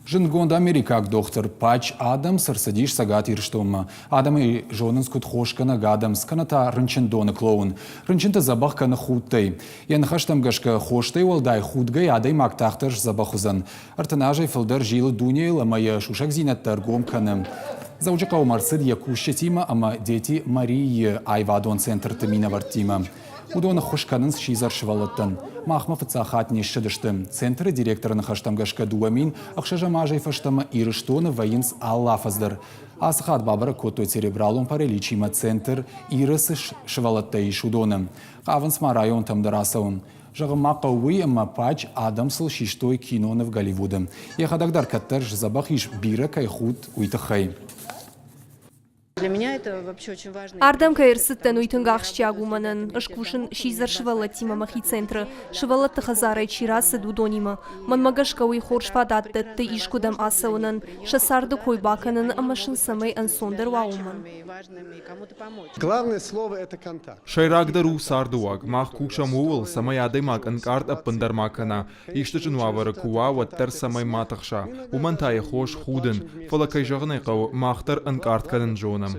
Зындгонд америкаг дохтыр Патч Адамс ӕрцыдис Цӕгат Ирыстонмӕ. Адӕм ӕй зонынц куыд хосгӕнӕг Адамс, кӕнӕ та рынчындоны клоун. Рынчынты дзӕбӕх кӕны худтӕй. Йӕ ныхӕстӕм гӕсгӕ, хостӕй уӕлдай худгӕйӕ адӕймаг тагъддӕр сдзӕбӕх уыдзӕн. 30 азӕй фылдӕр зилы дунейыл ӕмӕ йӕ сусӕгдзинӕдтӕ ӕргом кӕны. Дзӕуджыхъӕумӕ ӕрцыд йӕ кусджытимӕ ӕмӕ Дети Марии-йы аивадон центрты минӕвӕрттимӕ. Уыдон ӕххуыс кӕнынц сидзӕр сывӕллӕттӕн. Махмӕ фыццаг хатт не ссыдысты. Центры директоры ныхӕстӕм гӕсгӕ 2006 азӕй фӕстӕмӕ Ирыстоны вӕййынц алы афӕдз дӕр. Ацы хатт бабӕрӕг кодтой церебралон параличимӕ центр Иры цы сывӕллӕттӕ ис, уыдоны. Хъавынц ма районтӕм дӕр ацӕуын. Зӕгъын ма хъӕуы уый, ӕмӕ патч адӕм сыл систой киноныв Голливуды. Йӕхӕдӕг дӕр кӕддӕр сдзӕбӕх ис, бирӕ кӕй худт, уый тыххӕй. Ардӕм кӕй ӕрцыдтӕн, уый тынг ахсджиаг у мӕнӕн. Ӕз кусын сидзӕр сывӕллӕттимӕ мӕхи центры, сывӕллӕтты хӕдзарӕй чи рацыд, уыдонимӕ. Мӕнмӕ гӕсгӕ уый хорз фадат дӕтты искуыдӕм ацӕуынӕн, сӕ царды кой бакӕнын ӕмӕ сын цӕмӕй ӕнцондӕр уа, уымӕн. Сӕйрагдӕр у царды уаг. Мах кусӕм ууыл, цӕмӕй адӕймаг ӕнкъард ӕппындӕр ма кӕна, Исты зын уавӕры куы уа, уӕддӕр цӕмӕй ма тыхса, уымӕн та йӕ хос худын, фӕлӕ, кӕй зӕгъын ӕй хъӕуы, мах дӕр ӕнкъард кӕнын зонӕм.